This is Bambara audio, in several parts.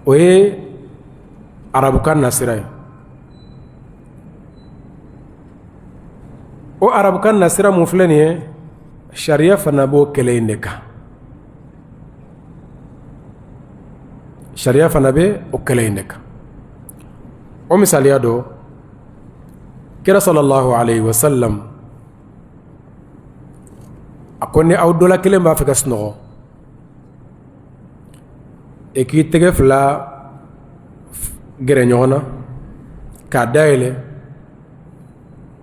O ye arabukan nasira ye. O arabukan nasira mun filɛ nin ye, sariya fana b'o kelen in de kan. Sariya fana bɛ o kelen in de kan. O misaliya dɔ, kira sallallahu alayhi wa sallam a ko ni aw dɔ la kelen b'a fɛ ka sunɔgɔ, e k'i tɛgɛ fila gɛrɛ ɲɔgɔn na k'a dayɛlɛ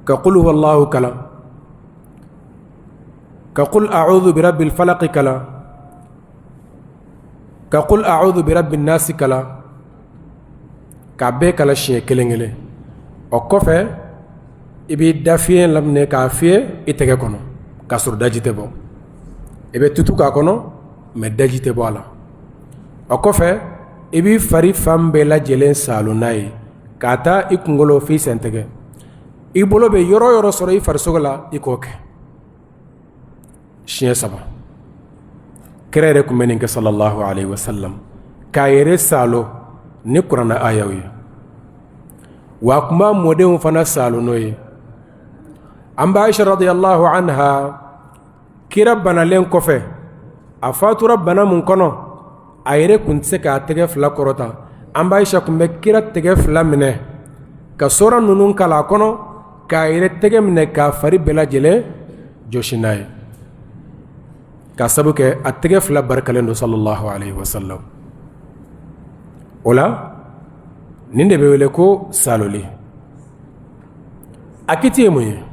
ka qul huwallahu kalan, ka qul a'udhu bi rabbil falaq kalan, ka qul a'udhu bi rabbin nasi kalan, k'a bɛɛ kalan siɲɛ kelen kelen. O kɔfɛ, i b'i da fiɲɛ laminɛ k'a fiyɛ i tɛgɛ kɔnɔ k'a sɔrɔ daji tɛ bɔ. I bɛ tutu k'a kɔnɔ, mais daji tɛ bɔ a la. O kɔfɛ, i b'i fari fan bɛɛ lajɛlen saalo n'a ye, k'a ta i kunkolo f'i sentɛgɛ. I bolo bɛ yɔrɔ yɔrɔ sɔrɔ i farisogo la, i k'o kɛ siɲɛ saba. Kira yɛrɛ tun bɛ nin kɛ sallallahu alayhi wa sallam, k'a yɛrɛ saalo ni kuranɛ ayaw ye, wa a tun b'a mɔdenw fana saalo n'o ye. An ba Aisha radiyallahu anha, kira banalen kɔfɛ, a fatura bana mun kɔnɔ, a yɛrɛ tun tɛ se k'a tɛgɛ fila kɔrɔta. An ba Aisha tun bɛ kira tɛgɛ fila minɛ ka sura ninnu kalan a kɔnɔ, k'a yɛrɛ tɛgɛ minɛ k'a fari bɛɛ lajɛlen jɔsi n'a ye, k'a sabu kɛ a tɛgɛ fila barikalen don sallallahu alayhi wa sallam. O la, nin de bɛ wele ko saaloli. A kiti ye mun ye?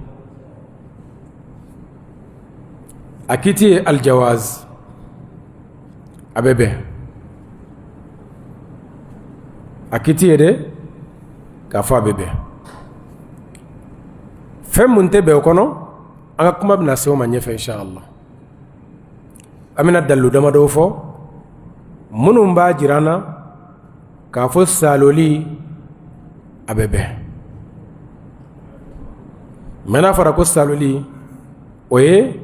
A kiti ye aljawaz, a bɛ bɛn. A kiti ye de k'a fɔ a bɛ bɛn. Fɛn mun tɛ bɛn o kɔnɔ, an ka kuma bɛna se o ma ɲɛfɛ inshallah. An bɛna dalilu damadɔw fɔ minnu b'a jira an na k'a fɔ saaloli a bɛ bɛn. Mais n'a fɔra ko saaloli, o ye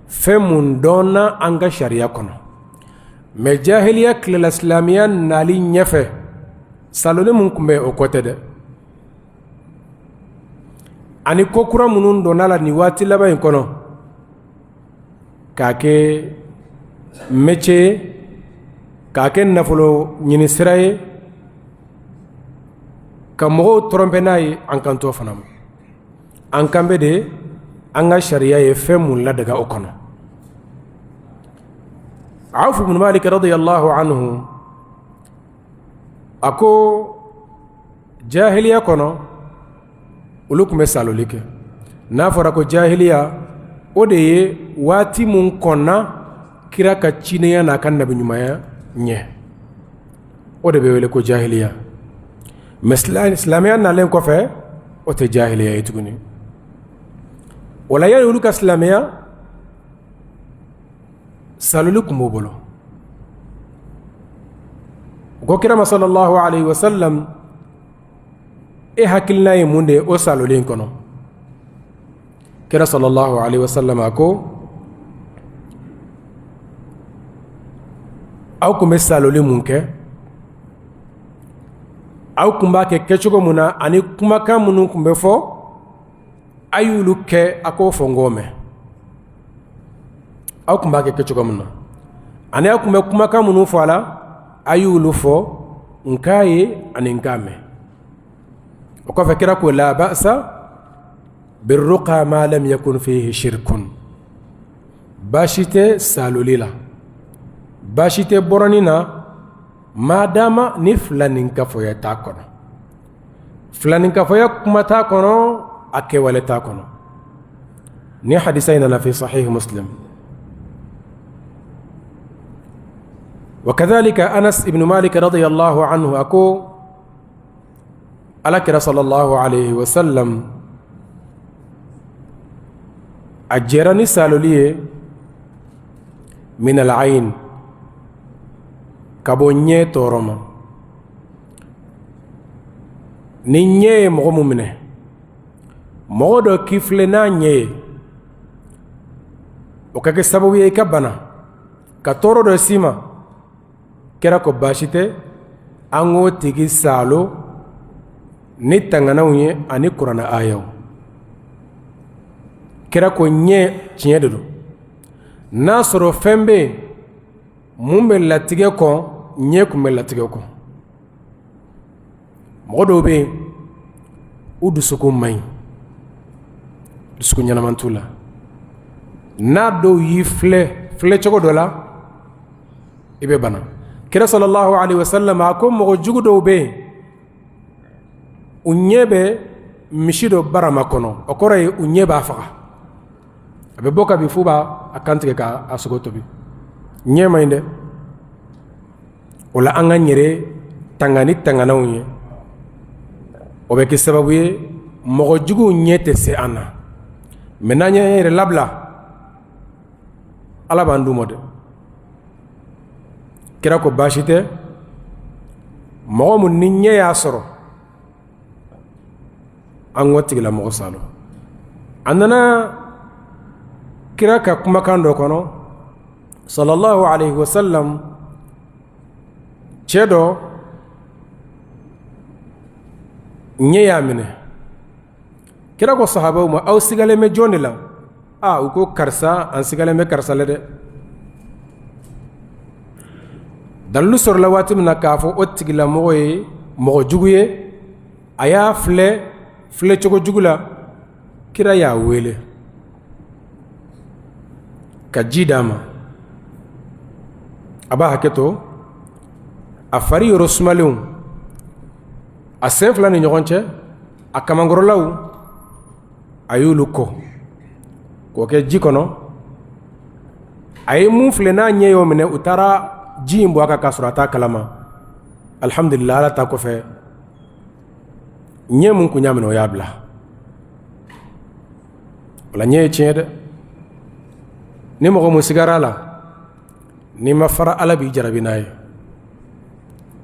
fɛn mun dɔnna an ka sariya kɔnɔ, mais jahiliya tilela, silamɛya nali ɲɛfɛ, saaloli mun tun bɛ, o ko tɛ dɛ. Ani ko kura minnu donna la nin waati laban in kɔnɔ, k'a kɛ métier ye, k'a kɛ nafolo ɲini sira ye, ka mɔgɔw tromper n'a ye, an kan t'o fana ma. An kan bɛ de an ka sariya ye fɛn mun ladaga o kɔnɔ. Awf ibn Malik radiyallahu anhu, a ko jahiliya kɔnɔ, olu tun bɛ saaloli kɛ. N'a fɔra ko jahiliya, o de ye waati mun kɔnna kira ka cidenya n'a ka nabiɲumanya ɲɛ, o de bɛ wele ko jahiliya. Mais silamɛya nalen kɔfɛ, o tɛ jahiliya ye tuguni. O la, yanni olu ka silamɛya, saaloli tun b'u bolo. U ko kira ma sallallahu alayhi wa sallam: e hakilina ye mun de ye o saaloli in kɔnɔ? Kira sallallahu alayhi wa sallam a ko: aw tun bɛ saaloli mun kɛ, aw tun b'a kɛ kɛcogo mun na, ani kumakan minnu tun bɛ fɔ, a y'olu kɛ, a k'o fɔ n k'o mɛn. Aw tun b'a kɛ kɛcogo min na, ani aw tun bɛ kumakan minnu fɔ a la, a y'olu fɔ n k'a ye ani n k'a mɛn. O kɔfɛ, kira ko: la ba'sa birruqa ma lam yakun fihi shirkun. Baasi tɛ saaloli la, baasi tɛ bɔrɔnin na, maadama ni filaninkafoya t'a kɔnɔ. Filaninkafoya kuma t'a kɔnɔ, a kɛwale t'a kɔnɔ. Ni hadisa in nana fi sahih Muslim. Wa kadhalika Anas ibn Malik radiyallahu anhu, a ko ala kira sallallahu alayhi wa sallam a jɛra ni saaloli ye min al-ayn, ka bɔ ɲɛ tɔɔrɔ ma. Ni ɲɛ ye mɔgɔ mun minɛ, mɔgɔ dɔ k'i filɛ n'a ɲɛ ye, o ka kɛ sababu ye i ka bana, ka tɔɔrɔ dɔ s'i ma, kira ko baasi tɛ. An k'o tigi saalo ni tanganaw ye ani kuranɛ ayaw. Kira ko ɲɛ tiɲɛ de don. N'a sɔrɔ fɛn bɛ yen mun bɛ latigɛ kɔn, ɲɛ tun bɛ latigɛ kɔn. Mɔgɔ dɔw bɛ yen, u dusukun man ɲi, dusukun ɲɛnama t'u la. N'a dɔw y'i filɛ filɛcogo dɔ la, i bɛ bana. Kira sallallahu alaihi wasallam a ko mɔgɔ jugu dɔw bɛ yen, u ɲɛ bɛ misi dɔ barama kɔnɔ, o kɔrɔ ye u ɲɛ b'a faga. A bɛ bɔ ka bin f'u b'a a kantigɛ k'a sogo tobi. Ɲɛ man ɲi dɛ. O la an k'an yɛrɛ tanga ni tanganaw ye, o bɛ kɛ sababu ye mɔgɔ juguw ɲɛ tɛ se an na. Mais n'an y'an yɛrɛ labila, Ala b'an d'u ma dɛ. Kira ko baasi tɛ mɔgɔ mun ni ɲɛ y'a sɔrɔ, an k'o tigilamɔgɔ saalo. A nana kira ka kumakan dɔ kɔnɔ sallallahu alaihi wasallam, cɛ dɔ ɲɛ y'a minɛ. Kira ko sahabaw ma, aw sigalen bɛ jɔn de la? Aa, u ko karisa, an sigalen bɛ karisa la dɛ. Dalilu sɔrɔla waati min na k'a fɔ o tigilamɔgɔ ye mɔgɔ jugu ye, a y'a filɛ filɛcogo jugu la, kira y'a wele ka ji d'a ma. A b'a hakɛ to, a fari yɔrɔ sumalenw, a sen fila ni ɲɔgɔn cɛ, a kamankɔrɔlaw, a y'olu ko k'o kɛ ji kɔnɔ. A ye mun filɛ n'a ɲɛ y'o minɛ, u taara ji in bɔ a kan k'a sɔrɔ a t'a kalama. Alihamdulila, Ala ta kɔfɛ, ɲɛ mun kun y'a minɛ, o y'a bila. O la ɲɛ ye tiɲɛ dɛ. Ni mɔgɔ mun sigara a la, n'i ma fara, Ala b'i jarabi n'a ye.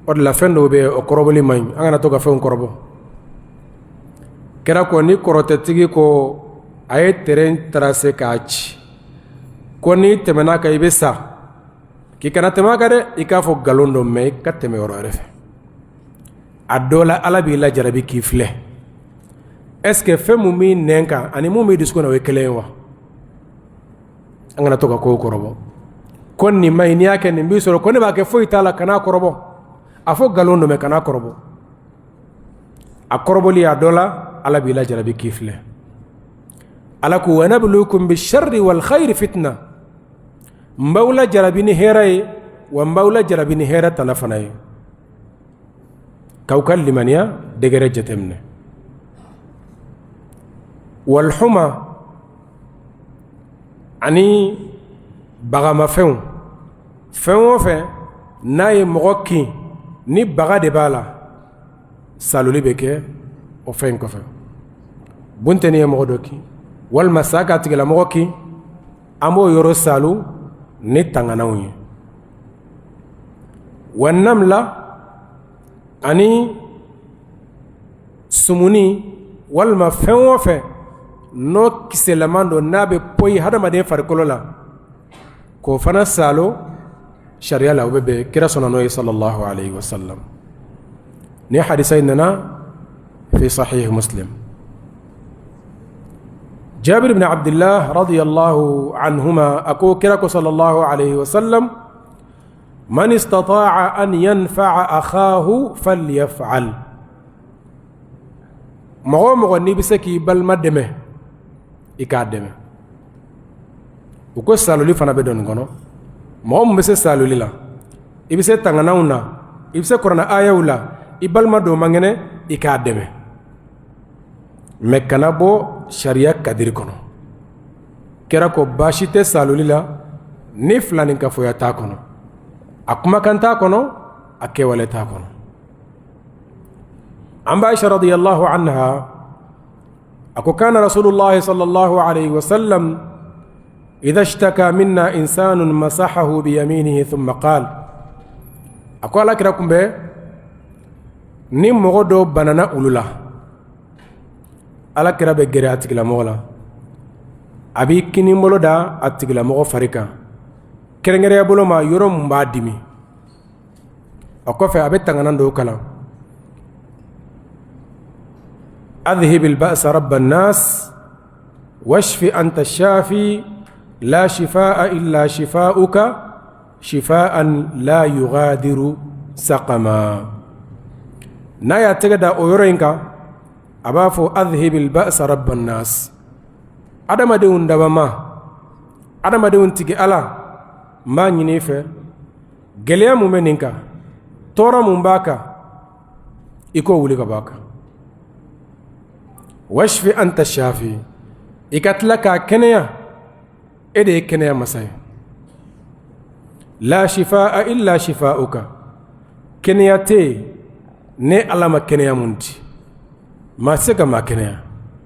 O de la fɛn dɔw bɛ yen, o kɔrɔbɔli man ɲi. An kana to ka fɛnw kɔrɔbɔ. Kira ko ni kɔrɔtɛtigi ko a ye terrain tracé k'a ci, ko n'i tɛmɛna kan i bɛ sa, k'i kana tɛmɛ a kan dɛ, i k'a fɔ nkalon don, mais i ka tɛmɛ yɔrɔ wɛrɛ fɛ. A dɔ la Ala b'i lajarabi k'i filɛ. Est ce que fɛn mun b'i nɛn kan ani mun b'i dusukun na, o ye kelen ye wa? An kana to ka kow kɔrɔbɔ. Ko nin man ɲi, n'i y'a kɛ nin b'i sɔrɔ, ko ne b'a kɛ foyi t'a la, kan'a kɔrɔbɔ. A fɔ nkalon don, mais kan'a kɔrɔbɔ. A kɔrɔbɔli, a dɔ la Ala b'i lajarabi k'i filɛ. Ala ko wa nabluukum bisharri wal khayri fitna. N b'aw lajarabi ni hɛrɛ ye, wa n b'aw lajarabi ni hɛrɛ tana fana ye, k'aw ka limaniya degré jateminɛ. Walhuma, ani bagamafɛnw, fɛn o fɛn n'a ye mɔgɔ kin ni baga de b'a la, saloli bɛ kɛ o fɛn in kɔfɛ. Bunteni ye mɔgɔ dɔ kin walima sa k'a tigilamɔgɔ kin, an b'o yɔrɔ salu ni tanganaw ye. Wa namla, ani sumuni walima fɛn o fɛn n'o kisɛlaman don, n'a bɛ poyi hadamaden farikolo la, k'o fana salo sariya la, o bɛ bɛn. Kira sɔnna n'o ye sallallahu alayhi wa sallam. Ni hadisa in nana fi sahih Muslim. Jabir ibn Abdullah radiyallahu anhuma a ko kira ko sallallahu alayhi wa sallam, man istata'a an yanfa'a akhahu falyaf'al. Mɔgɔ o mɔgɔ n'i bɛ se k'i balima dɛmɛ, i k'a dɛmɛ. U ko saloli fana bɛ don nin kɔnɔ. Mɔgɔ min bɛ se saloli la, i bɛ se tanganaw na, i bɛ se kuranɛ ayaw la, i balima dɔ man kɛnɛ, i k'a dɛmɛ, mais kana bɔ sariya kadiri kɔnɔ. Kira ko baasi tɛ saloli la ni filaninkafoya t'a kɔnɔ, a kumakan t'a kɔnɔ, a kɛwale t'a kɔnɔ. An ba Aisha radiyallahu anha a ko kana rasulullahi sallallahu alayhi wa sallam idha ishtaka minna insanun masahahu biyaminihi thumma qala. A ko Ala kira kun bɛ ni mɔgɔ dɔ banana olu la, Ala kira bɛ gɛrɛ a tigilamɔgɔ la, a b'i kinin bolo da a tigilamɔgɔ fari kan, kɛrɛnkɛrɛnya bolo ma yɔrɔ mun b'a dimi. O kɔfɛ a bɛ tanganan dɔw kalan: adhhibil ba'sa rabban nas washfi anta shafi la shifaa illa shifauka shifaan la yughadiru saqama. N'a y'a tɛgɛ da o yɔrɔ in kan, a b'a fɔ: adhhibil ba'sa rabban nas, adamadenw dabama, adamadenw tigi Ala, n b'a ɲini i fɛ, gɛlɛya mun bɛ nin kan, tɔɔrɔ mun b'a kan, i k'o wuli ka bɔ a kan. Washfi anta shafi, i ka tila k'a kɛnɛya, e de ye kɛnɛya masa ye. La shifaa illa shifauka, kɛnɛya tɛ yen ne Ala ma kɛnɛya mun di. Maa tɛ se ka maa kɛnɛya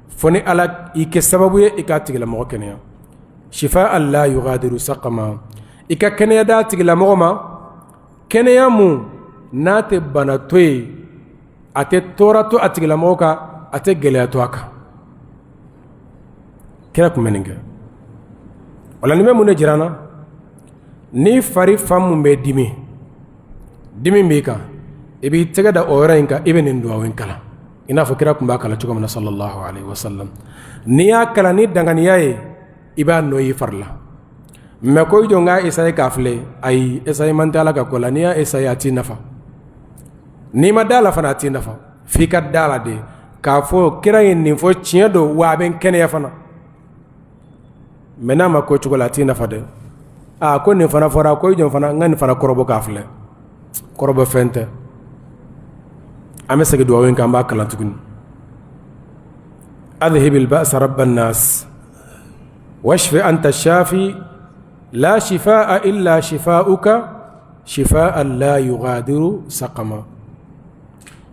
fo ni Ala y'i kɛ sababu ye i k'a tigilamɔgɔ kɛnɛya. Shifaan la yughadiru saqama, i ka kɛnɛya d'a tigilamɔgɔ ma, kɛnɛya mun n'a tɛ bana to yen, a tɛ tɔɔrɔ to a tigilamɔgɔ kan, a tɛ gɛlɛya to a kan. Kira tun bɛ nin kɛ. O la nin bɛ mun de jira an na? Ni fari fan mun bɛ dimi, dimi b'i kan, i b'i tɛgɛ da o yɔrɔ in kan, i bɛ nin dugawu in kalan i n'a fɔ kira tun b'a kalan cogo min na, sallallahu alaihi wasallam. N'i y'a kalan ni danganiya ye, i b'a nɔ y'i fari la. Mais ko i jɔ n k'a essayer k'a filɛ, ayi, essayer man tɛ Ala ka ko la. N'i y'a essayer, a t'i nafa. N'i ma da la fana, a t'i nafa. F'i ka da la de k'a fɔ kira ye nin fɔ, tiɲɛ don, wa a bɛ n kɛnɛya fana. Mais n'a ma ko cogo la, a t'i nafa dɛ. Aa, ko nin fana fɔra, ko i jɔ fana n ka nin fana kɔrɔbɔ k'a filɛ. Kɔrɔbɔ fɛn tɛ. An bɛ segin dugawu in kan, an b'a kalan tuguni: adhhibil ba'sa rabban nas washfi anta shafi la shifaa illa shifauka shifaan la yughadiru saqama.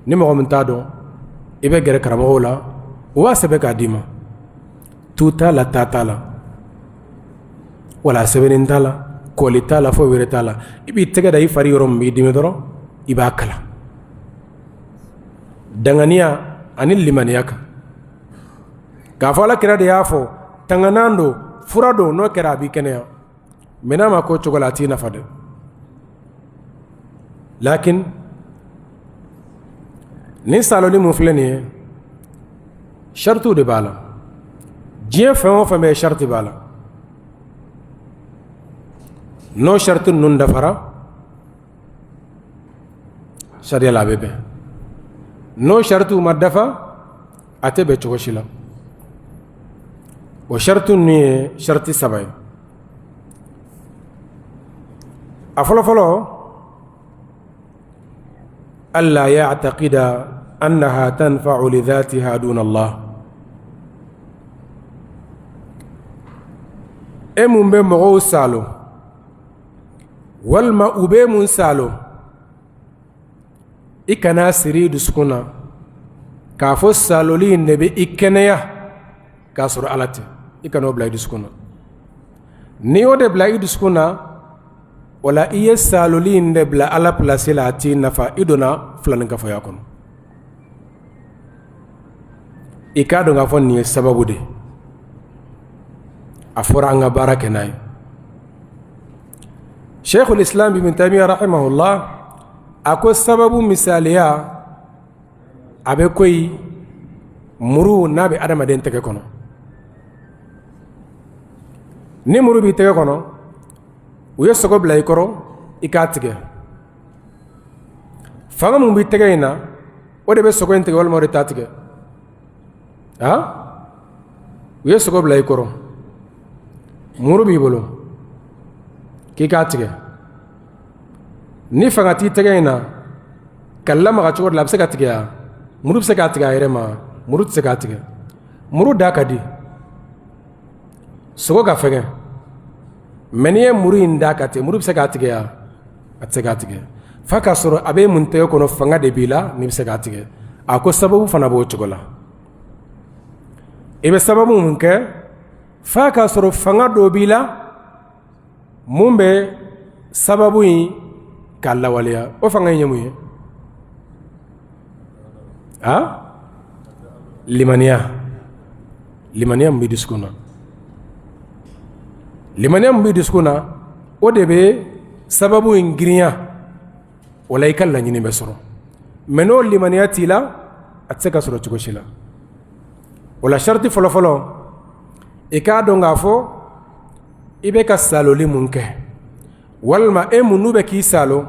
Ni mɔgɔ min t'a dɔn, i bɛ gɛrɛ karamɔgɔw la, u b'a sɛbɛn k'a d'i ma. Tu t'a la, ta t'a la, wala sɛbɛnni t'a la, kɔli t'a la, foyi wɛrɛ t'a la. I b'i tɛgɛ da i fari yɔrɔ min b'i dimi dɔrɔn, i b'a kalan danganiya ani limaniya kan k'a fɔ Ala kira de y'a fɔ, tanganan don, fura don. N'o kɛra, a b'i kɛnɛya. Mais n'a ma ko cogo la, a t'i nafa dɛ. Lakin nin saloli mun filɛ nin ye, saritiw de b'a la. Diɲɛ fɛn o fɛn bɛ yen, sariti b'a la. N'o sariti ninnu dafara sariya la, a bɛ bɛn. N'o saritiw ma dafa, a tɛ bɛn cogo si la. O sariti ninnu ye sariti saba ye. A fɔlɔfɔlɔ, alla ya'taqida annaha tanfa'u li dhatiha duna Allah. E mun bɛ mɔgɔw salo walima u bɛ mun salo, i kana siri i dusukun na k'a fɔ saloli in de bɛ i kɛnɛya k'a sɔrɔ Ala tɛ. I kana o bila i dusukun na. N'i y'o de bila i dusukun na, o la i ye saloli in de bila Ala place la, a t'i nafa, i donna filaninkafoya kɔnɔ. I k'a dɔn k'a fɔ nin ye sababu de, a fɔra an ka baara kɛ n'a ye. Sheikhul Islam Ibn Taymiyyah rahimahullah a ko sababu misaliya a bɛ koyi muru n'a bɛ adamaden tɛgɛ kɔnɔ. Ni muru b'i tɛgɛ kɔnɔ, u ye sogo bila i kɔrɔ, i k'a tigɛ, fanga mun b'i tɛgɛ in na, o de bɛ sogo in tigɛ walima o de t'a tigɛ? A u ye sogo bila i kɔrɔ, muru b'i bolo k'i k'a tigɛ, ni fanga t'i tɛgɛ in na ka lamaga cogo dɔ la, a bɛ se ka tigɛ wa? Muru bɛ se k'a tigɛ a yɛrɛ ma? Muru tɛ se k'a tigɛ. Muru da ka di, sogo ka fɛgɛn. Mais n'i ye muru in da ka ten, muru bɛ se k'a tigɛ wa? A tɛ se k'a tigɛ. F'a k'a sɔrɔ a bɛ mun tɛgɛ kɔnɔ, fanga de b'i la n'i bɛ se k'a tigɛ. A ko sababu fana b'o cogo la. I bɛ sababu mun kɛ, f'a k'a sɔrɔ fanga dɔ b'i la mun bɛ sababu in k'a lawaleya. O fanga in ye mun ye? A limaniya, limaniya min b'i dusukun na, limaniya min b'i dusukun na, o de bɛ sababu in girinya. O la i ka laɲini bɛ sɔrɔ. Mais n'o limaniya t'i la, a tɛ se ka sɔrɔ cogo si la. O la sariti fɔlɔfɔlɔ, i k'a dɔn k'a fɔ i bɛ ka saloli mun kɛ, walima e mun n'u bɛ k'i salo,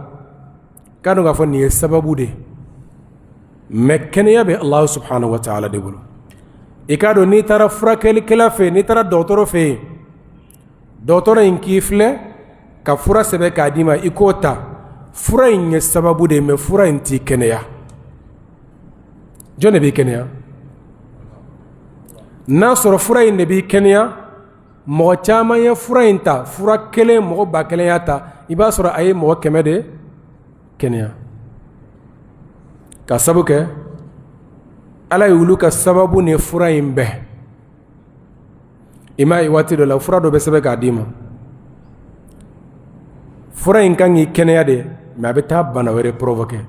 k'a dɔn k'a fɔ nin ye sababu de ye, mais kɛnɛya bɛ Alahu subahana wa taala de bolo. I k'a dɔn n'i taara furakɛlikɛla fɛ yen, n'i taara dɔgɔtɔrɔ fɛ yen, dɔgɔtɔrɔ in k'i filɛ ka fura sɛbɛn k'a d'i ma, i k'o ta, fura in ye sababu de ye, mais fura in t'i kɛnɛya. Jɔn de b'i kɛnɛya? N'a sɔrɔ fura in de b'i kɛnɛya, mɔgɔ caman ye fura in ta, fura kelen, mɔgɔ 1000 y'a ta, i b'a sɔrɔ a ye mɔgɔ 100 de kɛnɛya. Ka sabu kɛ Ala ye olu ka sababu ni fura in bɛn. I m'a ye waati dɔ la, fura dɔ bɛ sɛbɛn k'a d'i ma, fura in kan k'i kɛnɛya de, mais a bɛ taa bana wɛrɛ provoquer.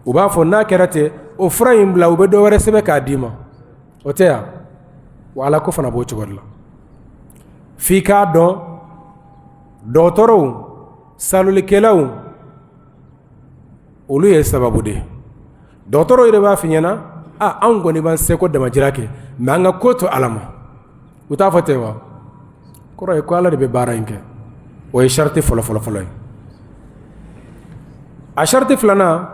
U b'a fɔ n'a kɛra ten, o fura in bila, u bɛ dɔ wɛrɛ sɛbɛn k'a d'i ma. O tɛ yan wa? Ala ko fana b'o cogo de la. F'i k'a dɔn, dɔgɔtɔrɔw, salolikɛlaw, olu ye sababu de ye. Dɔgɔtɔrɔw yɛrɛ b'a f'i ɲɛna: a anw kɔni b'an seko damajira kɛ, mais an ka ko to Ala ma. U t'a fɔ ten wa? Kɔrɔ ye ko Ala de bɛ baara in kɛ. O ye sariti fɔlɔ fɔlɔ fɔlɔ ye. A sariti filanan,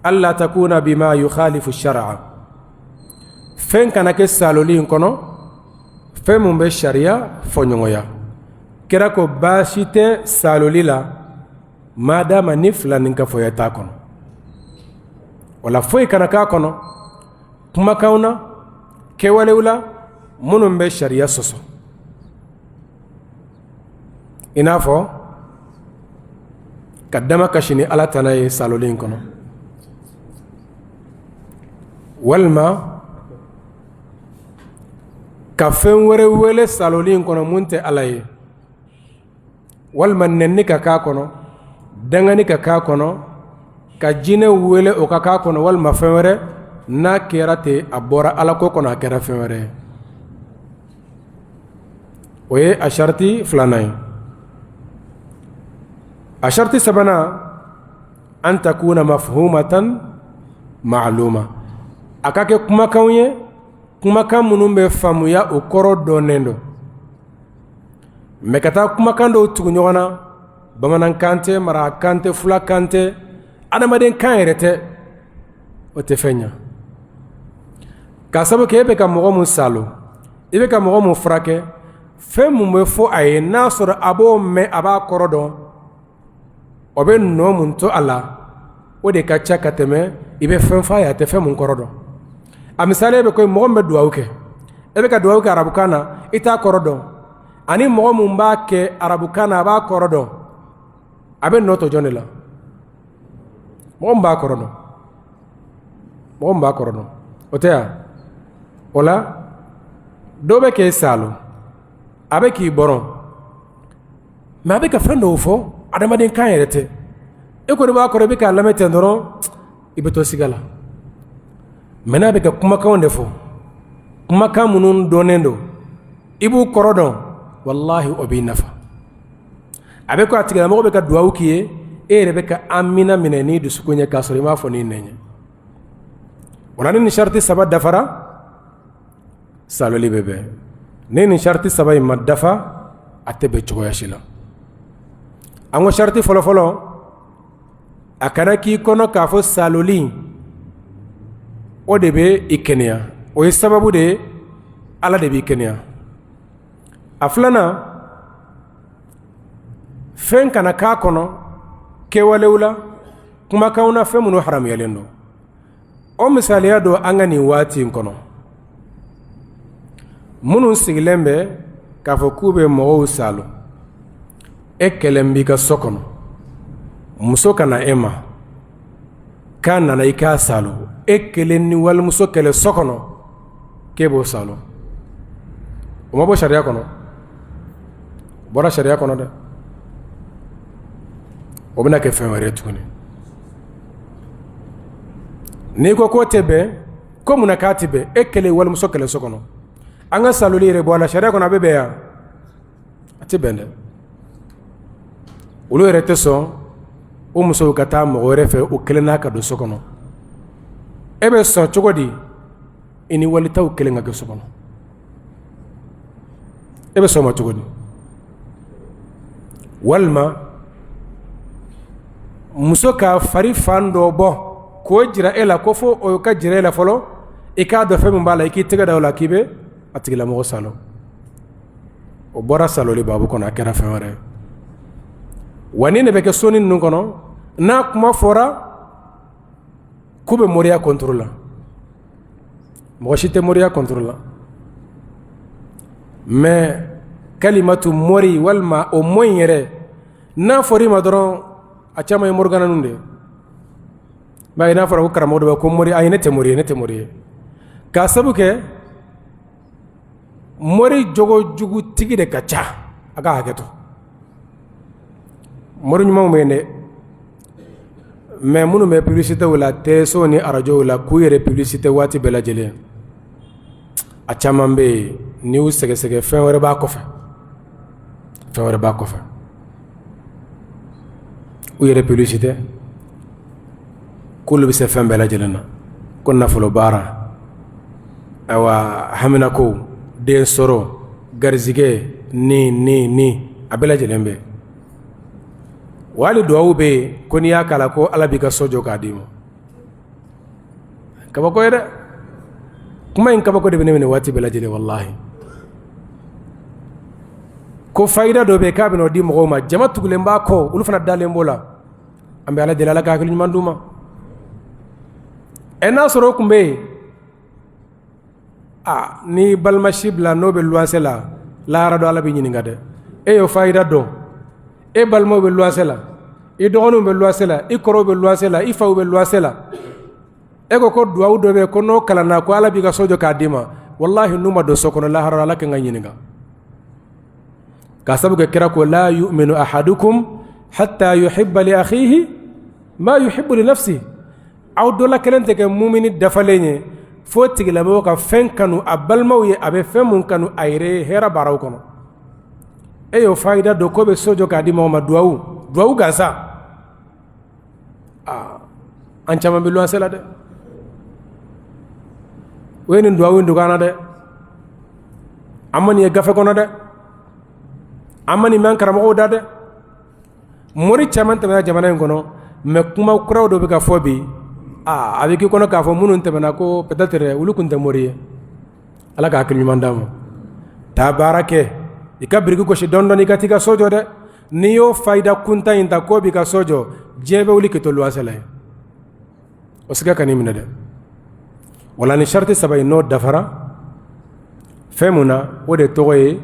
alla takuna bima yukhalifu shar'a, fɛn kana kɛ saloli in kɔnɔ, fɛn mun bɛ sariya fɔɲɔgɔnya. Kira ko baasi tɛ saloli la, madama ni filaninkafoya t'a kɔnɔ. Wala foyi kana k'a kɔnɔ, kumakanw na, kɛwalew la, minnu bɛ sariya sɔsɔ, i n'a fɔ ka damakasi ni Ala tana ye saloli in kɔnɔ, walima ka fɛn wɛrɛ wele saloli in kɔnɔ mun tɛ Ala ye, walima nɛni ka k'a kɔnɔ, dangani ka k'a kɔnɔ, ka jinɛ wele o ka k'a kɔnɔ, walima fɛn wɛrɛ. N'a kɛra ten, a bɔra Ala ko kɔnɔ, a kɛra fɛn wɛrɛ ye. O ye a sariti filanan ye. A sariti sabanan, an takuna mafhumatan ma'luma, a ka kɛ kumakanw ye, kumakan minnu bɛ faamuya, o kɔrɔ dɔnnen don. Mais ka taa kumakan dɔw tugu ɲɔgɔn na, bamanankan tɛ, marakakan tɛ, fulakan tɛ, adamadenkan yɛrɛ tɛ, o tɛ fɛn ɲɛ. K'a sabu kɛ e bɛ ka mɔgɔ mun salo, i bɛ ka mɔgɔ mun furakɛ, fɛn mun bɛ fɔ a ye, n'a sɔrɔ a b'o mɛn, a b'a kɔrɔ dɔn, o bɛ nɔ mun to a la, o de ka ca ka tɛmɛ i bɛ fɛn fɔ a ye, a tɛ fɛn mun kɔrɔ dɔn. A misali bɛ ko mɔgɔ min bɛ dugawu kɛ, e bɛ ka dugawu kɛ arabukan na, i t'a kɔrɔ dɔn, ani mɔgɔ mun b'a kɛ arabukan na, a b'a kɔrɔ dɔn, a bɛ nɔ to jɔn de la? Mɔgɔ min b'a kɔrɔ dɔn, mɔgɔ min b'a kɔrɔ dɔn, o tɛ yan. O la dɔ bɛ k'e salo, a bɛ k'i bɔrɔn, mais a bɛ ka fɛn dɔw fɔ, adamadenkan yɛrɛ tɛ. E kɔni b'a kɔrɔ, i bɛ k'a lamɛn ten dɔrɔn, i bɛ to siga la. Mais n'a bɛ ka kumakanw de fɔ, kumakan minnu dɔnnen don, i b'u kɔrɔ dɔn, walahi o b'i nafa. A bɛ ko a tigilamɔgɔ bɛ ka dugawu k'i ye, e yɛrɛ bɛ ka amina minɛ n'i dusukun ye, k'a sɔrɔ i m'a fɔ n'i nɛn ye. O la ni nin sariti saba dafara, saloli bɛ bɛn. Ni nin sariti saba in ma dafa, a tɛ bɛn cogoya si la. An ko sariti fɔlɔfɔlɔ, a kana k'i kɔnɔ k'a fɔ saloli o de bɛ i kɛnɛya, o ye sababu de ye, Ala de b'i kɛnɛya. A filanan, fɛn kana k'a kɔnɔ kɛwalew la, kumakanw na, fɛn minnu haramuyalen don. O misaliya don, an ka nin waati in kɔnɔ, minnu sigilen bɛ k'a fɔ k'u bɛ mɔgɔw salo, e kelen b'i ka so kɔnɔ, muso ka na e ma k'a nana i k'a salo, e kelen ni walimuso kelen so kɔnɔ, k'e b'o salo, o ma bɔ sariya kɔnɔ? O bɔra sariya kɔnɔ dɛ. O bɛna kɛ fɛn wɛrɛ tuguni. N'i ko k'o tɛ bɛn, ko mun na k'a tɛ bɛn? E kelen, walimuso kelen so kɔnɔ, an ka saloli yɛrɛ bɔ a la, sariya kɔnɔ a bɛ bɛn yan? A tɛ bɛn dɛ. Olu yɛrɛ tɛ sɔn. O musow ka taa mɔgɔ wɛrɛ fɛ, o kelen n'a ka don so kɔnɔ. E bɛ sɔn cogo di i ni walitaw kelen ka kɛ so kɔnɔ? E bɛ sɔn o ma cogo di? Walima muso ka fari fan dɔ bɔ k'o jira e la, ko fo o ka jira e la fɔlɔ, i k'a dɔn fɛn min b'a la, i k'i tɛgɛ da o la k'i bɛ a tigilamɔgɔ salo. O bɔra saloli baabu kɔnɔ, a kɛra fɛn wɛrɛ ye. Wa nin de bɛ kɛ soni ninnu kɔnɔ, n'a kuma fɔra k'u bɛ moriya contre la. Mɔgɔ si tɛ moriya contre la, mais kalimatu mori walima o mot in yɛrɛ, n'a fɔra i ma dɔrɔn, a caman ye morigananu de ye. Ba n'a fɔra ko karamɔgɔ dɔ bɛ ko mori, ayi, ne tɛ mori ye, ne tɛ mori ye, k'a sabu kɛ mori jogojugutigi de ka ca. A ka hakɛ to, mori ɲumanw bɛ yen dɛ, mais minnu bɛ publicitéw la teleso ni arajow la, k'u yɛrɛ publicité waati bɛɛ lajɛlen, a caman bɛ yen, n'i y'u sɛgɛsɛgɛ, fɛn wɛrɛ b'a kɔfɛ, fɛn wɛrɛ b'a kɔfɛ. U yɛrɛ publicité k'olu bɛ se fɛn bɛɛ lajɛlen na, ko nafolo baara, ayiwa, haminako, den sɔrɔ, garizigɛ, ni ni ni a bɛɛ lajɛlen bɛ. Wa hali duwawu bɛ yen ko n'i y'a kalan ko Ala b'i ka so jɔ k'a d'i ma. Kabako ye dɛ. Kuma in kabako de bɛ ne minɛ waati bɛɛ lajɛlen, walahi. Ko fayida dɔ bɛ yen k'a bɛna o di mɔgɔw ma, jama tugulen b'a kɔ, olu fana dalen b'o la. An bɛ Ala deli, Ala ka hakili ɲuman d'u ma. Ɛ, n'a sɔrɔ o tun bɛ yen, aa, ni balima si bila n'o bɛ luwanse la, lahara don Ala b'i ɲininka dɛ. E y'o fayida dɔn, e balimaw bɛ luwanse la, i dɔgɔninw bɛ luwanse la, i kɔrɔw bɛ luwanse la, i faw bɛ luwanse la, e ko ko duwawu dɔ bɛ yen ko n'o kalanna ko Ala b'i ka so jɔ k'a d'i ma. Walahi, n'u ma don so kɔnɔ lahara, Ala kan ka ɲininka, k'a sabu kɛ kira ko la yu'minu ahadukum hatta yuhibba li akhihi ma yuhibbu li nafsihi. Aw dɔ la kelen tɛ kɛ mumini dafalen ye fo tigilamɔgɔ ka fɛn kanu a balimaw ye, a bɛ fɛn mun kanu a yɛrɛ ye hɛrɛ baaraw kɔnɔ. E y'o fayida dɔn k'o bɛ so jɔ k'a di mɔgɔ ma, duwawu, duwawu gansan. Aa, an caman bɛ luwanse la dɛ. O ye nin duwawu in dogo an na dɛ. An ma nin ye gafe kɔnɔ dɛ, an ma nin mɛn karamɔgɔw da dɛ. Mori caman tɛmɛna jamana in kɔnɔ, mais kuma kuraw dɔ bɛ ka fɔ bi. Aa, a bɛ k'i kɔnɔ k'a fɔ minnu tɛmɛna ko peut-être olu tun tɛ mori ye. Ala ka hakili ɲuman d'an ma. Taa baara kɛ, i ka biriki gosi dɔɔni dɔɔni, i ka t'i ka so jɔ dɛ. N'i y'o fayida kuntan in ta k'o b'i ka so jɔ, diɲɛ bɛ wuli k'i to luwanse la yen, o siga kan'i minɛ dɛ. Wala ni sariti saba in n'o dafara fɛn mun na, o de tɔgɔ ye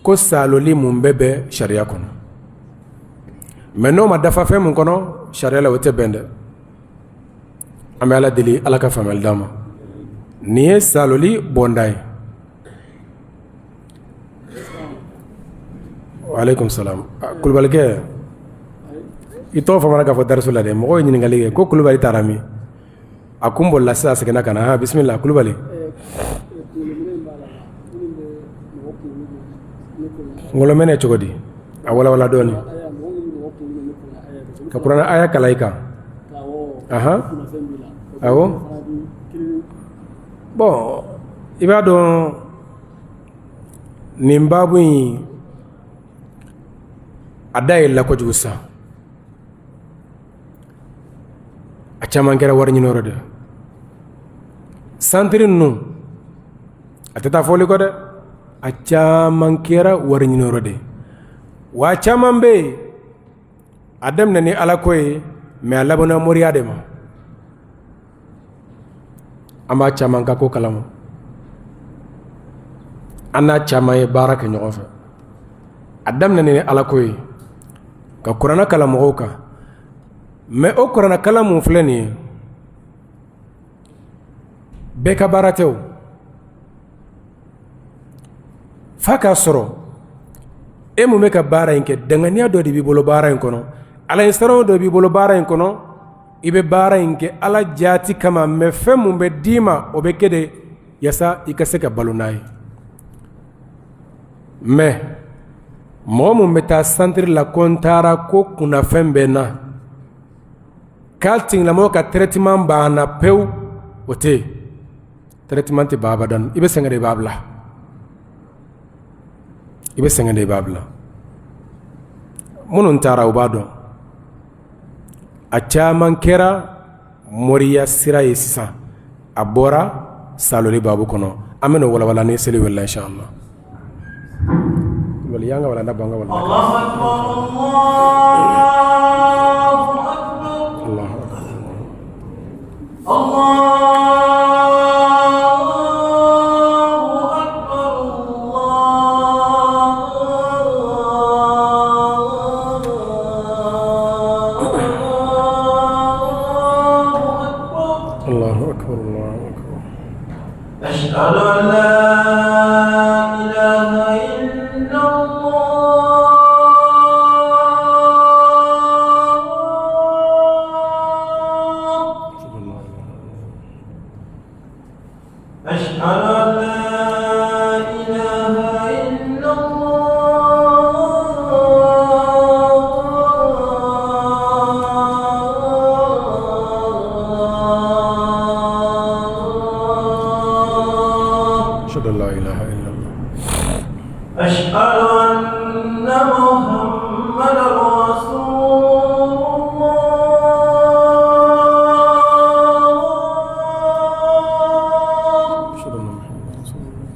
ko saloli mun bɛ bɛn sariya kɔnɔ. Mais n'o ma dafa fɛn mun kɔnɔ sariya la, o tɛ bɛn dɛ. An bɛ Ala deli, Ala ka faamuyali d'an ma. Nin ye saloli bɔnda ye. Aleykum salam. Kulubalikɛ, i tɔgɔ famana k'a fɔ dariso la dɛ. Mɔgɔw ye ɲininkali kɛ ko Kulubali taara min? A kun bolila sisan, seginna ka na. Bisimila Kulubali. Kunkolo mɛnɛ cogo di? A walawala dɔɔnin ka kuranɛ aya kalan i kan. Ahan, awɔ. Bon, i b'a dɔn, nin baabu in a da yɛlɛla kojugu sisan. A caman kɛra wari ɲini yɔrɔ de. Santiri ninnu, a tɛ taa fɔli kɔ dɛ, a caman kɛra wari ɲini yɔrɔ de. Wa a caman bɛ yen, a daminɛ ni Ala ko ye, mais a labanna moriya de ma. An b'a caman ka ko kalama, an n'a caman ye baara kɛ ɲɔgɔn fɛ. A daminɛ ni Ala ko ye, ka kuranɛ kalan mɔgɔw kan, mais o kuranɛ kalan mun filɛ nin ye, bɛɛ ka baara tɛ o. F'a k'a sɔrɔ e mun bɛ ka baara in kɛ, danganiya dɔ de b'i bolo baara in kɔnɔ, Ala ɲɛsiran dɔ b'i bolo baara in kɔnɔ. I bɛ baara in kɛ Ala jaati kama, mais fɛn mun bɛ d'i ma, o bɛ kɛ de yaasa i ka se ka balo n'a ye. Mais mɔgɔ mun bɛ taa santiri la ko n taara ko kunnafɛn bɛ n na. K'a tigilamɔgɔ ka traitement banna pewu, o tɛ yen. Traitement tɛ ban abadan. I bɛ sɛgɛn de, i b'a bila. I bɛ sɛgɛn de, i b'a bila. Minnu taara, u b'a dɔn. A caman kɛra moriya sira ye sisan, a bɔra saloli baabu kɔnɔ. An bɛna walawala ni seli wele, inshallah. Wali y'an ka walanda bɔ an ka walanda. Allahu akbar. Allahu akbar, Allahu akbar. أشهد أن لا إله إلا الله. أشهد أن محمدا رسول الله. أشهد أن محمدا رسول الله.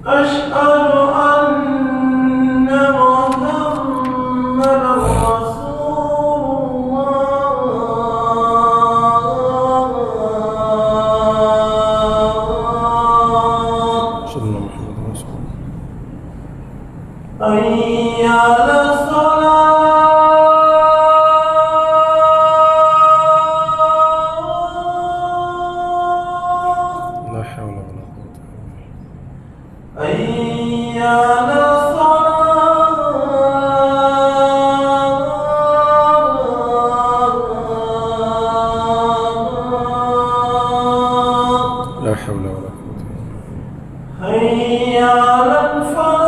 أشهد أن محمدا رسول الله. أشهد أن محمدا رسول الله. حي على الصلاة. لا حول ولا قوة إلا بالله. حي على الصلاة. لا حول ولا قوة إلا بالله. حي على الفلاح.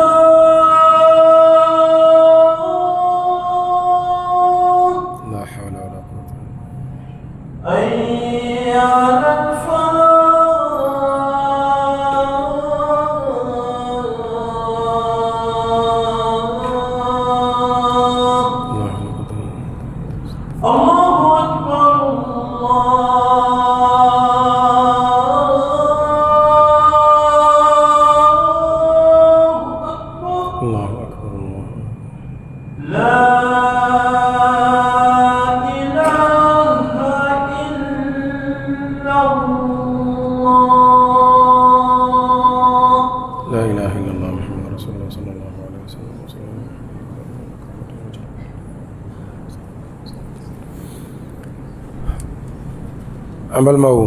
لا حول ولا قوة إلا بالله. حي على الفلاح. لا حول ولا قوة إلا بالله. الله أكبر الله أكبر. الله أكبر الله. لا إله إلا الله. لا إله إلا الله محمد رسول الله صلى الله عليه وسلم. An balimaw,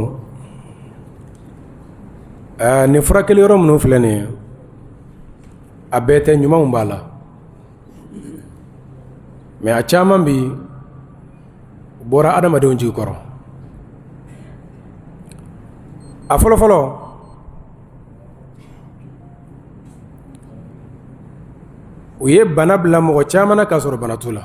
nin furakɛli yɔrɔ minnu filɛ nin ye, a bɛɛ tɛ, ɲumanw b'a la, mais a caman bi bɔra adamadenw jigi kɔrɔ. A fɔlɔfɔlɔ, u ye bana bila mɔgɔ caman na k'a sɔrɔ bana t'u la.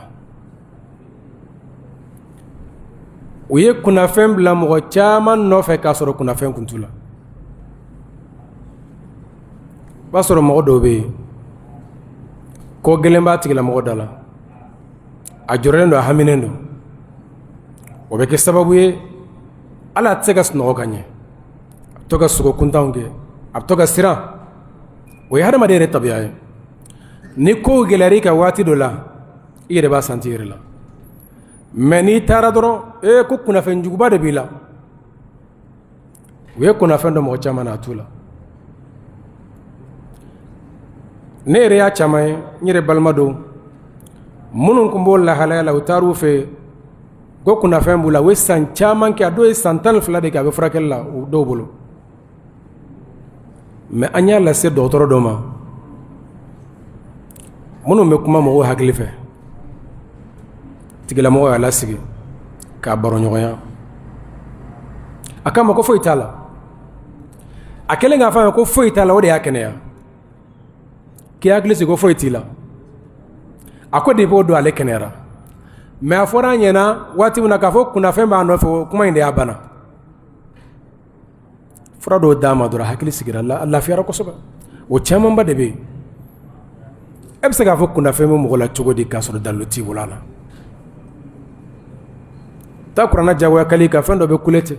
U ye kunnafɛn bila mɔgɔ caman nɔfɛ k'a sɔrɔ kunnafɛn kun t'u la. O b'a sɔrɔ mɔgɔ dɔw bɛ yen, ko gɛlɛn b'a tigilamɔgɔ da la, a jɔrɔlen don, a haminen don. O bɛ kɛ sababu ye hali a tɛ se ka sunɔgɔ ka ɲɛ, a bɛ to ka sugo kuntanw kɛ, a bɛ to ka siran. O ye hadamaden yɛrɛ tabiya ye. Ni kow gɛlɛyara i kan waati dɔ la, i yɛrɛ b'a santi i yɛrɛ la. Mais n'i taara dɔrɔn, ee, ko kunnafɛn juguba de b'i la. U ye kunnafɛn don mɔgɔ caman na, a t'u la. Ne yɛrɛ y'a caman ye, n yɛrɛ balima dɔw minnu tun b'o lahalaya la, u taar'u fɛ ko kunnafɛn b'u la. U ye san caman kɛ, a dɔw ye san 12 de kɛ a bɛ furakɛli la u dɔw bolo. Mais an y'a lase dɔgɔtɔrɔ dɔ ma minnu bɛ kuma mɔgɔw hakili fɛ. Tigilamɔgɔ y'a lasigi k'a baro ɲɔgɔnya, a k'a ma ko foyi t'a la. A kɛlen k'a fɔ a ye ko foyi t'a la, o de y'a kɛnɛya. K'i hakili sigi ko foyi t'i la. A ko depuis o don ale kɛnɛyara. Mais a fɔra a ɲɛna waati min na k'a fɔ kunnafɛn b'a nɔfɛ, o kuma in de y'a bana. Fura dɔw d'a ma dɔrɔn, hakili sigira, a lafiyara kosɛbɛ. O camanba de bɛ yen. E bɛ se k'a fɔ kunnafɛn bɛ mɔgɔ la cogo di k'a sɔrɔ dalilu t'i bolo a la? Taa kuranɛ jagoya kali kan, fɛn dɔ bɛ kule ten.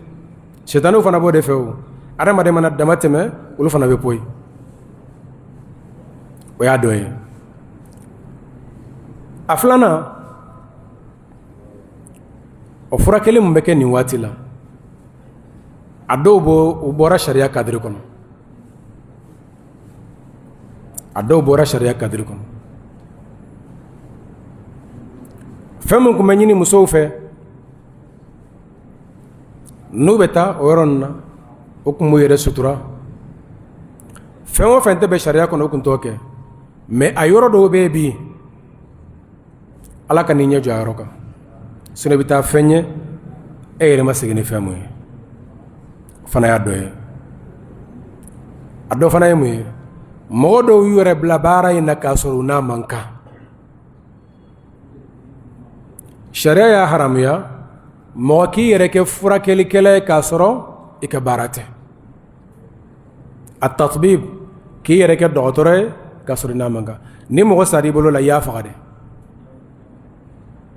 Sitanɛw fana b'o de fɛ. O adamaden mana dama tɛmɛ, olu fana bɛ poyi. O y'a dɔ ye. A filanan, o furakɛli min bɛ kɛ nin waati la, a dɔw bɔ u bɔra sariya cadre kɔnɔ, a dɔw bɔra sariya cadre kɔnɔ. Fɛn min tun bɛ ɲini musow fɛ n'u bɛ taa o yɔrɔ ninnu na, o tun b'u yɛrɛ sutura. Fɛn o fɛn tɛ bɛn sariya kɔnɔ, o tun t'o kɛ. Mais a yɔrɔ dɔw bɛ yen bi, Ala ka n'i ɲɛ jɔ a yɔrɔ kan, sinon i bɛ taa fɛn ye e yɛrɛ ma segin ni fɛn mun ye. O fana y'a dɔ ye. A dɔ fana ye mun ye? Mɔgɔ dɔw y'u yɛrɛ bila baara in na k'a sɔrɔ u n'a man kan. Sariya y'a haramuya mɔgɔ k'i yɛrɛ kɛ furakɛlikɛla ye k'a sɔrɔ i ka baara tɛ. A tatbib, k'i yɛrɛ kɛ dɔgɔtɔrɔ ye k'a sɔrɔ i n'a man kan. Ni mɔgɔ sara i bolo la, i y'a faga dɛ.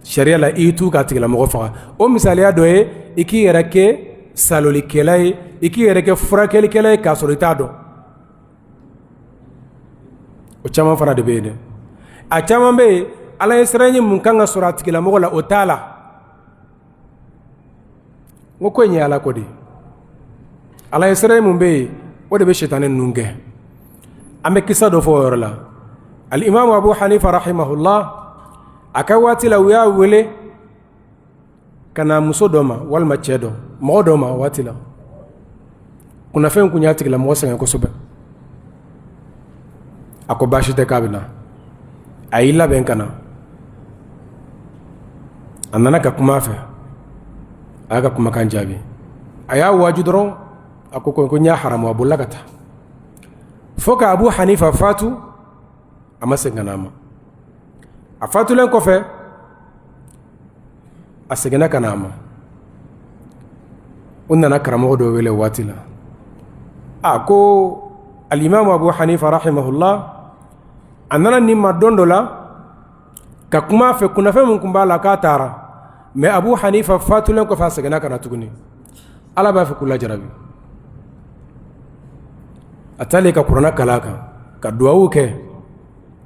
Sariya la, i t'u k'a tigilamɔgɔ faga. O misaliya dɔ ye i k'i yɛrɛ kɛ salolikɛla ye, i k'i yɛrɛ kɛ furakɛlikɛla ye k'a sɔrɔ i t'a dɔn. O caman fana de bɛ yen dɛ. A caman bɛ yen, Ala ye siran mun kan ka sɔrɔ a tigilamɔgɔ la, o t'a la. N ko ko in ye Ala ko de ye. Ala ye siran mun bɛ yen, o de bɛ sitanɛ ninnu gɛn. An bɛ kisa dɔ fɔ o yɔrɔ la. Alimamu Abu Hanifa rahimahullah, a ka waati la, u y'a wele ka na muso dɔ ma walima cɛ dɔ, mɔgɔ dɔ ma. Waati la, kunnafɛn kun y'a tigilamɔgɔ sɛgɛn kosɛbɛ. A ko baasi tɛ, k'a bɛ na. A y'i labɛn ka na. A nana ka kuma a fɛ, a y'a ka kumakan jaabi. A y'a waaju dɔrɔn, a ko ko n y'a haramu. A bolila ka taa fo ka Abu Hanifa fatu, a ma segin ka na a ma. A fatulen kɔfɛ, a seginna ka na a ma. U nana karamɔgɔ dɔ wele waati la. A ko alimamu Abu Hanifa rahimahullah, a nana nin ma don dɔ la ka kuma a fɛ, kunnafɛn min tun b'a la, k'a taara. Mais Abu Hanifa fatulen kɔfɛ, a seginna ka na tuguni. Ala b'a fɛ k'u lajarabi. A taalen ka kuranɛ kalan a kan ka duwawu kɛ,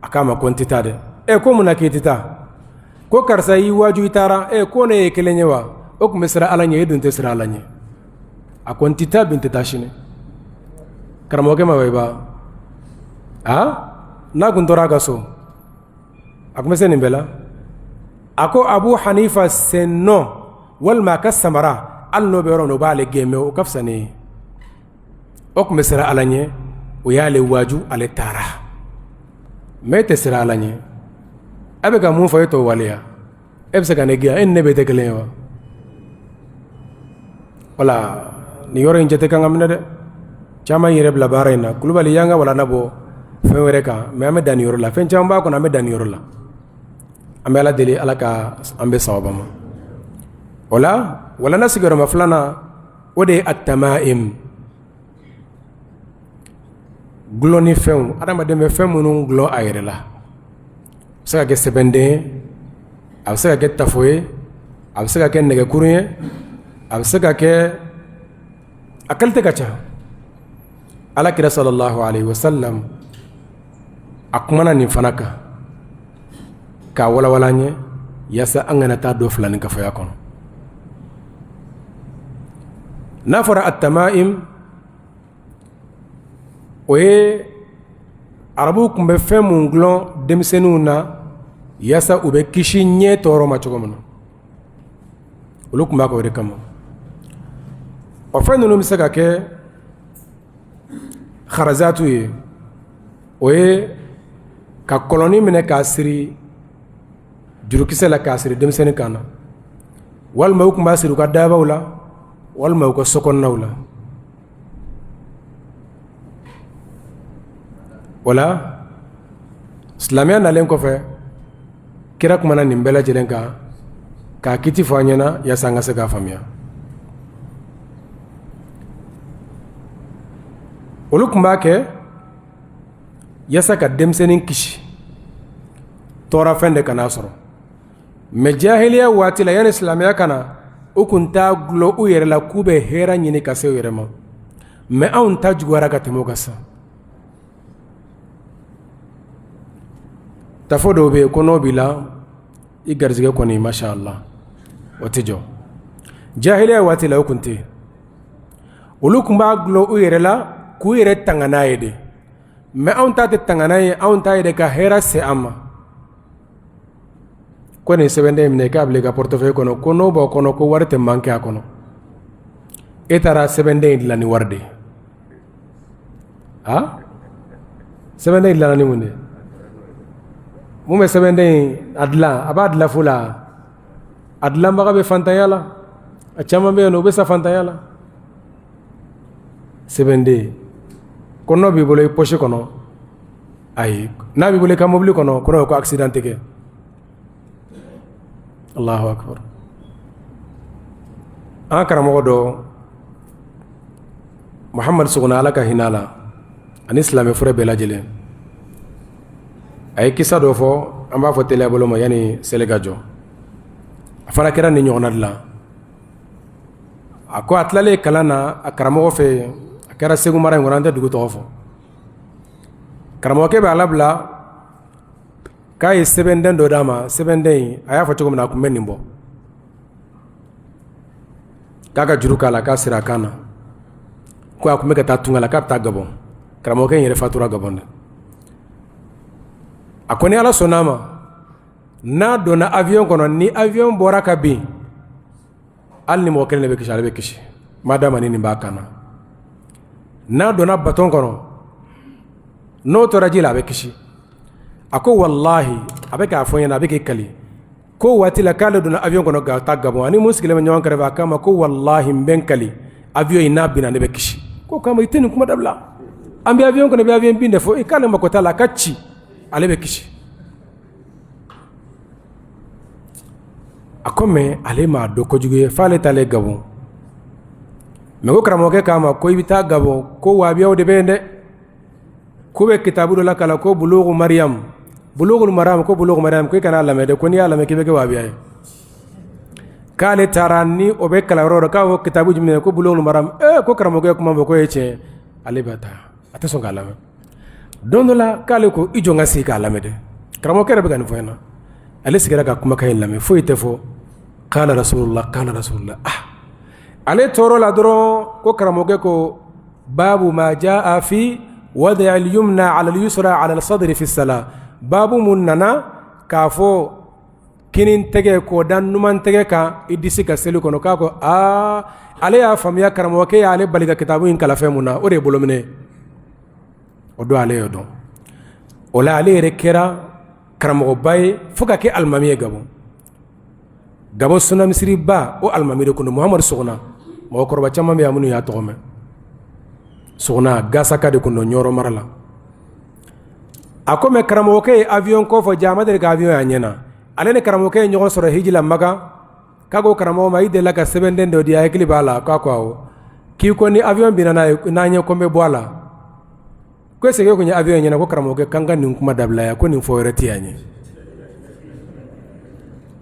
a k'a ma ko n tɛ taa dɛ. E ko mun na k'i tɛ taa? Ko karisa y'i waaju, i taara. E ko ne ye kelen ye wa? O tun bɛ siran Ala ɲɛ, e dun tɛ siran Ala ɲɛ. A ko n tɛ taa bi, n tɛ taa sini. Karamɔgɔkɛ ma ba a n'a kun tora a ka so, a tun bɛ se nin bɛɛ la. A ko Abu Hanifa sen nɔ walima a ka samara, hali n'o bɛ yɔrɔ min o b'ale gɛn, mais o ka fisa ne ye. O tun bɛ siran Ala ɲɛ, o y'ale waaju, ale taara. Mais e tɛ siran Ala ɲɛ, a bɛ ka mun fɔ, e t'o waleya. E bɛ se ka ne gɛn? E ni ne bɛɛ tɛ kelen ye wa? Wala nin yɔrɔ in jate kan ka minɛ dɛ. Caman yɛrɛ bila baara in na. Kulubali y'an ka walanda bɔ fɛn wɛrɛ kan, mais an bɛ dan nin yɔrɔ la. Fɛn caman b'a kɔnɔ, an bɛ dan nin yɔrɔ la. An bɛ Ala deli, Ala ka an bɛ sawaba ma. O la, walanda sigiyɔrɔma filanan, o de ye atamaim, dulonni fɛnw. Adamaden bɛ fɛn minnu dulon a yɛrɛ la, a bɛ se ka kɛ sɛbɛnden ye, a bɛ se ka kɛ tafo ye, a bɛ se ka kɛ nɛgɛkurun ye, a bɛ se ka kɛ, a qualité ka ca. Ala kira sallallahu alaihi wasallam, a kumana nin fana kan k'a walawala an ye yaasa an kana taa don filaninkafoya kɔnɔ. N'a fɔra atamaim, o ye arabuw tun bɛ fɛn mun dulon denmisɛnninw na yaasa u bɛ kisi ɲɛ tɔɔrɔ ma cogo min na, olu tun b'a kɛ o de kama. O fɛn ninnu bɛ se ka kɛ harazatu ye, o ye ka kɔlɔni minɛ k'a siri jurukisɛ la, k'a siri denmisɛnnin kan na, walima u tun b'a siri u ka daabaw la, walima u ka sokɔnɔnaw la. O la, silamɛya nalen kɔfɛ, kira kumana nin bɛɛ lajɛlen kan. K'a kiti fɔ an ɲɛna yaasa an ka se k'a faamuya. Olu tun b'a kɛ yaasa ka denmisɛnnin kisi tɔɔrɔfɛn de kan'a sɔrɔ. Mais jahiliya waati la, yanni silamɛya ka na, u tun t'a dulon u yɛrɛ la k'u bɛ hɛrɛ ɲini ka se u yɛrɛ ma. Mais anw ta juguyara ka tɛmɛ o kan sisan. Tafo dɔw bɛ yen ko n'o b'i la, i garijɛgɛ kɔni masha Allah, o tɛ jɔ. Jahiliya waati la, o tun tɛ yen. Olu tun b'a dulon u yɛrɛ la k'u yɛrɛ tanga n'a ye de. Mais anw ta tɛ tanga ye, anw ta ye de ka hɛrɛ se an ma. Ko nin sɛbɛnden minɛ k'a bila i ka portefeuille kɔnɔ, ko n'o b'o kɔnɔ, ko wari tɛ manquer a kɔnɔ. E taara sɛbɛnden in dilan ni wari de ye. A sɛbɛnden in dilanna ni mun de ye? Mun bɛ sɛbɛnden in a dilan? A b'a dilan fu la. A dilanbaga bɛ fantanya la. A caman bɛ yen nɔ, u bɛ sa fantanya la. Sɛbɛnden ko n'o b'i bolo i poche kɔnɔ, ayi, n'a b'i bolo i ka mobili kɔnɔ, kɔrɔ ye ko accident tɛ kɛ. Allahu akbar. An karamɔgɔ dɔ, Muhamadu Sogona, Ala ka hinɛ a la ani silamɛ fure bɛɛ lajɛlen, a ye kisa dɔ fɔ, an b'a fɔ teliya bolo ma yanni seli ka jɔ. A fana kɛra nin ɲɔgɔnna de la. A ko a tilalen kalan na a karamɔgɔ fɛ yen, a kɛra Segu mara in kɔnɔ, an tɛ dugu tɔgɔ fɔ. Karamɔgɔkɛ bɛ a labila k'a ye sɛbɛnden dɔ d'a ma. Sɛbɛnden in, a y'a fɔ cogo min na, a tun bɛ nin bɔ k'a ka juru k'a la, k'a siri a kan na, ko a tun bɛ ka taa tunga la, k'a bɛ taa Gabɔn. Karamɔgɔkɛ in yɛrɛ fatura Gabɔn dɛ. A ko ni Ala sɔnna a ma, n'a donna avion kɔnɔ, ni avion bɔra ka bin, hali ni mɔgɔ kelen de bɛ kisi, ale bɛ kisi, madama ni nin b'a kan na. N'a donna baton kɔnɔ, n'o tora ji la, a bɛ kisi. A ko walahi, a bɛ k'a fɔ ɲɛna, a bɛ k'i kali ko waati la k'ale donna avion kɔnɔ ka taa Gabɔn, ani mun sigilen bɛ ɲɔgɔn kɛrɛfɛ, a k'a ma ko walahi, n bɛ n kali, avion in n'a binna, ne bɛ kisi. Ko k'a ma, i tɛ nin kuma dabila, an bɛ avion kɔnɔ, i bɛ avion bin de fɔ. I k'ale mako t'a la, a ka ci, ale bɛ kisi. A ko mais ale m'a dɔn kojugu ye f'ale taalen Gabɔn. Mais ko karamɔgɔkɛ k'a ma ko i bɛ taa Gabɔn, ko wahabiyaw de bɛ yen dɛ, k'u bɛ kitabu dɔ lakalan ko Bulugu Mariam, Bulugul Maram, ko Bulugu Mariam, ko i kana lamɛn dɛ, ko n'i y'a lamɛn k'i bɛ kɛ wahabiya ye. K'ale taara ni o bɛ kalan yɔrɔ dɔ, k'a fɔ kitabu jumɛn, ko Bulugul Maram. Ko karamɔgɔkɛ kuma fɔ k'o ye tiɲɛ, ale bɛ taa, a tɛ sɔn k'a lamɛn. Don dɔ la, k'ale ko i jɔ n ka sigi k'a lamɛn dɛ. Karamɔgɔkɛ yɛrɛ bɛ ka nin fɔ ɲɛna. Ale sigira ka kumakan in lamɛn, foyi tɛ fɔ, qala rasulullah, qala rasulullah. Ah, ale tɔɔrɔ la dɔrɔn, ko karamɔgɔkɛ ko babu ma jaa fi wadi al-yumna ala al-yusra ala al-sadri fi salah, babu mun nana k'a fɔ kinin tɛgɛ k'o da numan tɛgɛ kan i disi kan seli kɔnɔ. K'a ko aa, ale y'a faamuya karamɔgɔkɛ y'ale bali ka kitabu in kalan fɛn mun na, o de ye bolominɛ. O don ale y'o dɔn. O la ale yɛrɛ kɛra karamɔgɔba ye fo ka kɛ alimami ye Gabɔn. Gabɔn sunamisiriba, o alimami de kun don, Muhamadu Sogona. Mɔgɔkɔrɔba caman bɛ yan minnu y'a tɔgɔ mɛn. Sogona Gasaka de kun don Ɲɔrɔ mara la. A ko mais karamɔgɔkɛ ye avion ko fɔ, jaa a ma deli ka avion y'a ɲɛ na. Ale ni karamɔgɔkɛ ye ɲɔgɔn sɔrɔ hiji la Makan. K'a ko karamɔgɔ ma, i delila ka sɛbɛnden dɔ di, a hakili b'a la? K'a ko awɔ. K'i ko ni avion binna n'a ye, n'an ye, ko n bɛ bɔ a la. Ko est-ce que kun ye avion ɲɛna? Ko karamɔgɔkɛ k'an ka nin kuma dabila yan, ko nin fɔ wɛrɛ tɛ yan ye.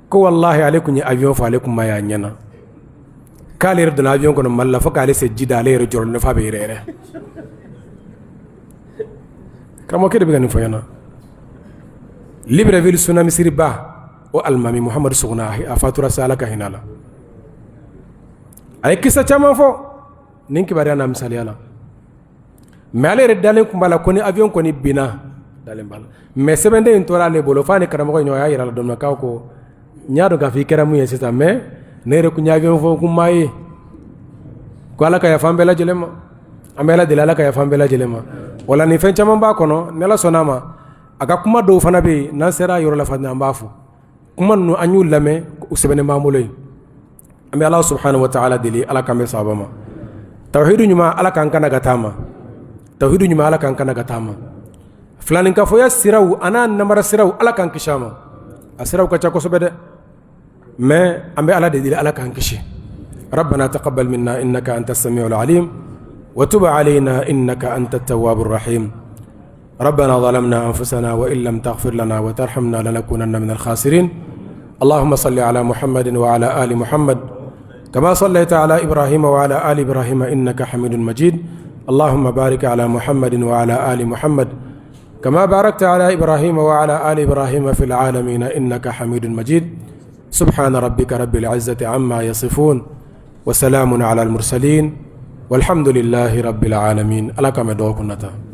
Ko walahi, ale kun ye avion fɔ, ale kun ma y'a ɲɛna. K'ale yɛrɛ donna avion kɔnɔ Mali la, fo k'ale se ji da, ale yɛrɛ jɔrɔlen f'a bɛ yɛrɛ yɛrɛ. Karamɔgɔkɛ de bɛ ka nin fɔ ɲɛna. Libreville sunamisiriba, o alimami Muhamadu Sogona, a fatura sa, Ala ka hinɛ a la. A ye kisa caman fɔ nin kibaruya n'a misaliya la. Mais ale yɛrɛ dalen tun b'a la ko ni avion kɔni binna, dalen b'a la. Mais sɛbɛnden in tora ale bolo f'a ni karamɔgɔ ɲɔgɔn y'a yira la don min na, k'a ko n y'a dɔn k'a fɔ i kɛra mun ye sisan, mais ne yɛrɛ kun ye avion fɔ kun maa ye. Ko Ala ka yafa an bɛɛ lajɛlen ma. An bɛ Ala deli, Ala ka yafa an bɛɛ lajɛlen ma. O la nin fɛn caman b'a kɔnɔ. Ni Ala sɔnna a ma, a ka kuma dɔw fana bɛ yen, n'an sera a yɔrɔ la fana, an b'a fɔ. Kuma ninnu, an y'u lamɛn, u sɛbɛnnen b'an bolo yen. An bɛ Ala subhanahu wa ta'ala deli, Ala k'an bɛn sawaba ma. Tawhidu ɲuman, Ala k'an kana ka taa ma. Tawhidu ɲuman, Ala k'an kana ka taa ma. Filaninkafoya siraw an'a namara siraw, Ala k'an kisi a ma. A siraw ka ca kosɛbɛ dɛ. Mais an bɛ Ala de deli, Ala k'an kisi. Rabbana taqabbal minna innaka anta samiul alim wa tub alayna innaka anta tawwabur rahim. Rabbana zalamna anfusana wa in lam taghfir lana wa tarhamna lanakunanna minal khasirin. Allahumma salli ala Muhammadin wa ala ali Muhammad kama sallaita ala Ibrahima wa ala ali Ibrahima innaka Hamidun Majid. Allahumma barik ala Muhammadin wa ala ali Muhammad kama barakta ala Ibrahima wa ala ali Ibrahima fil alamina innaka Hamidun Majid. Subhana rabbika rabbil izzati amma yasifun wa salamun ala al mursalin walhamdulillahi rabbil alamin. Ala k'an bɛn dɔgɔkun nata.